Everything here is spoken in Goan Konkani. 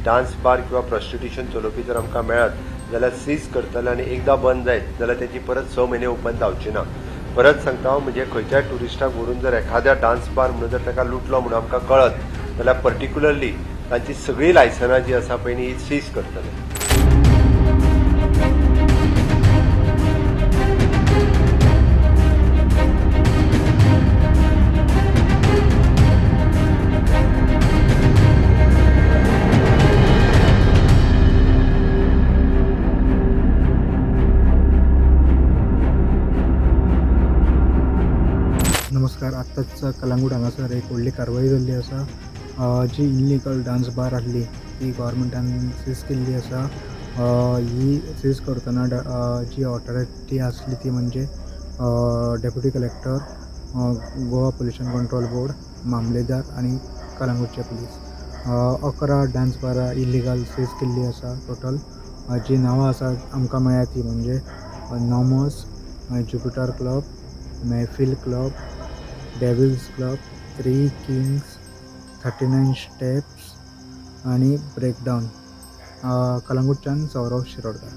डान्स बार किंवा प्रॉस्टिट्युशन चलोवपी जर आमकां मेळत जाल्यार सीज करतले आनी एकदां बंद जायत जाल्यार तेजी परत 6 म्हयने ओपन जावची ना. परत सांगता हांव, म्हणजे खंयच्याय ट्युरिस्टाक व्हरून जर एखाद्या डान्स बार म्हणून जर ताका लुटलो म्हणून आमकां कळत जाल्यार पर्टिक्युलरली तांची सगळीं लायसनां जी आसा पळय न्ही, ही सीज करतले. नमस्कार. आत्ताच कलंगूट हांगासर एक व्हडली कारवाई जाल्ली आसा. जी इल्लीगल डांस बार आहली ती गोवोरमेंटान सीज केल्ली आसा. ही सीज करतना जी ऑथॉरिटी आसली ती म्हणजे Deputy Collector, Goa Pollution Control Board, मामलेदार आनी कलंगूटचे पुलीस. 11 डांस बारां इल्लीगल सीज केल्ली आसा टोटल. जी नांवां आसा आमकां मेळ्ळ्या ती म्हणजे nomos, Jupiter club, Mehfil club, Devil's club, three Kings, 39 steps आनी ब्रेकडावन. कलंगूटच्यान सौरव शिरोडकर.